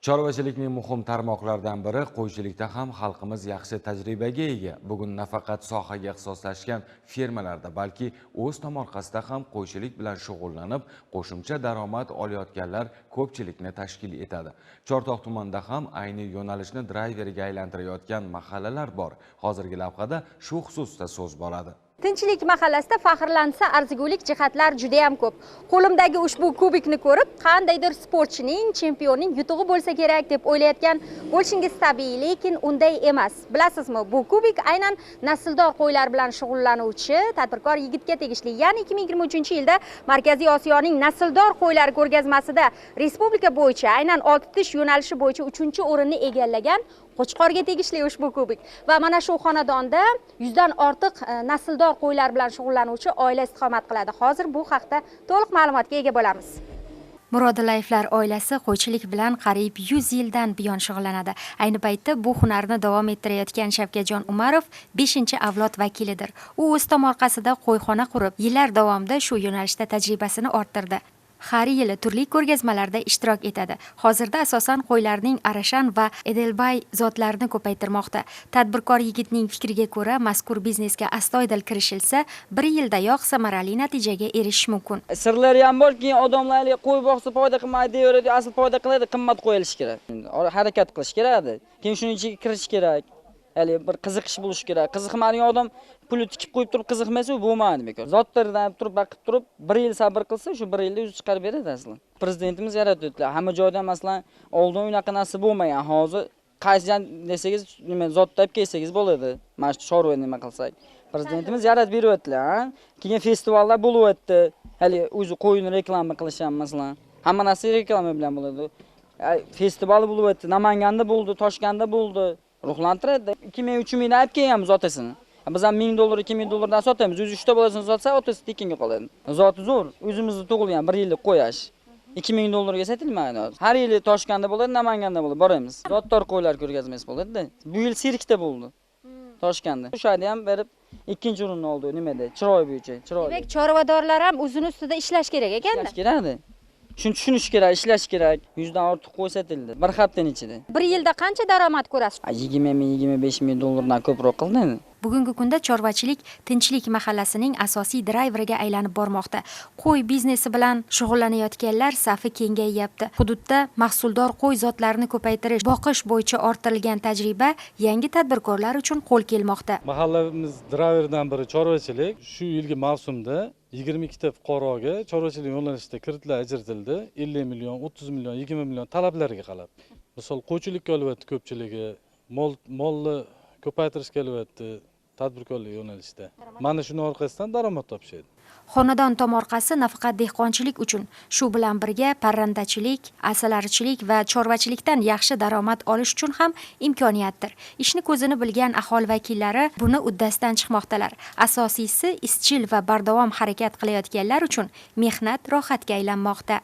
Chorvachilikning muhim tarmoqlaridan biri qo'ychilikda ham xalqimiz yaxshi tajribaga ega. Bugun nafaqat sohaga ixtisoslashgan fermalarda, balki o'z tomorqasida ham qo'ychilik bilan shug'ullanib, qo'shimcha daromad olayotganlar ko'pchilikni tashkil etadi. Chortoq tumanida ham ayni yo'nalishni drayveriga aylantirayotgan mahallalar bor. Hozirgi lavhada shu xususda so'z boradi. Tinchlik mahallasida faxrlansa arzigulik jihatlar juda ham ko'p. Qo'limdagi ushbu kubikni ko'rib, qandaydir sportchining, chempionning yutug'i bo'lsa kerak deb o'ylayotgan bo'lishingiz tabiiy, lekin unday emas. Bilasizmi, bu kubik aynan nasldor qo'ylar bilan shug'ullanuvchi tadbirkor yigitga tegishli. Ya'ni 2023-yilda Markaziy Osiyoning nasldor qo'ylari ko'rgazmasida respublika bo'yicha aynan 6 tish yo'nalishi bo'yicha 3-o'rinni egallagan Qo'chqorga tegishli ushbu kubik. Va mana shu xonadonda 100 dan ortiq nasldor qo'ylar bilan shug'ullanuvchi oila istiqomat qiladi. Hozir bu haqda to'liq ma'lumotga ega bo'lamiz. Murodillayevlar oilasi qo'ychilik bilan qariyb 100 yildan buyon shug'ullanadi. Ayni paytda bu hunarni davom ettirayotgan Shavkatjon Umarov 5-avlod vakilidir. U o'z tomorqasida qo'yxona qurib, yillar davomida shu yo'nalishda tajribasini orttirdi. Har yili turli ko'rgazmalarda ishtirok etadi. Hozirda asosan qo'ylarning Arashan va Edelbay zotlarini ko'paytirmoqda. Tadbirkor yigitning fikriga ko'ra, mazkur biznesga astoydil kirishilsa, bir yildayoq samarali natijaga erishish mumkin. Sirlari ham bor, keyin odamlar qo'y boqsa foyda qilmaydi deyaveradi, asl foyda qiladi, qimmat qo'yilishi kerak. Harakat qilish kerak. Keyin shuning ichiga kirish kerak. Hali bir qiziqish bo'lishi kerak. Qiziqmagan odam puli tikib qo'yib turib qiziqmasa, u bo'lmaydi bekor. Zotlardan turib baqib turib, bir yil sabr qilsa, shu bir yilda o'zi chiqarib beradi asli. Prezidentimiz yaratib o'tdilar. Hamma joyda masalan oldin unaqa narsa bo'lmagan. Hozir qaysidan desangiz, nima zot deb kelsangiz bo'ladi. Mana shu chorva nima qilsak. Prezidentimiz yaratib beryaptilar. Keyin festivallar bo'lib o'tdi. Hali o'zi qo'yini reklama qilish ham masalan. Hamma narsa reklama bilan bo'ladi. Festival bo'lib o'tdi. Namanganda bo'ldi, Toshkentda bo'ldi. Ruhlantiradi. 2000, 3000 dan olib kelganmiz otasini. Biz ham 1000 dollar, 2000 dollardan sotamiz. O'zi 3 ta bolasini sotsa, otasi tekinga qoladi. Zoti zo'r, o'zimizni tug'ilgan 1 yillik qo'yash. 2000 dollarga sotilmaydi hozir. Har yili Toshkentda bo'ladi, Namanganda bo'ladi, boramiz. Zotdor qo'ylar ko'rgazmasi bo'ladi-da. Bu yil sirkda bo'ldi. Toshkentda. O'sha yerda ham berib 2-o'rinni oldi, nimada? Chiroy bo'yicha, chiroy. Demak, chorvadorlar ham o'zini ustida ishlash kerak ekanda. Ishlash kerakdi. Shuni tushunish kerak, ishlash kerak. 100 dan ortiq qo'y sotildi bir haftaning ichida. Bir yilda qancha daromad ko'rasiz? 20 ming, 25 ming dollardan ko'proq qildi endi. Bugungi kunda chorvachilik Tinchlik mahallasining asosiy drayveriga aylanib bormoqda. Qo'y biznesi bilan shug'ullanayotganlar safi kengayyapti. Hududda mahsuldor qo'y zotlarini ko'paytirish, boqish bo'yicha orttirilgan tajriba yangi tadbirkorlar uchun qo'l kelmoqda. Mahallamiz drayveridan biri chorvachilik. Shu yilgi mavsumda 22 ta fuqaroga chorvachilik yo'nalishida kreditlar ajratildi. 50 million, 30 million, 20 million talablarga qarab. Misol qo'ychilikka olyapti ko'pchiligi, molni ko'paytirishga olyapti tadbirkorlik yo'nalishida. Mana shuni orqasidan daromad topishadi. Xonadon tomorqasi nafaqat dehqonchilik uchun, shu bilan birga parrandachilik, asalarichilik va chorvachilikdan yaxshi daromad olish uchun ham imkoniyatdir. Ishni ko'zini bilgan aholi vakillari buni uddasidan chiqmoqdalar. Asosiysi, izchil va bardavom harakat qilayotganlar uchun mehnat rohatga aylanmoqda.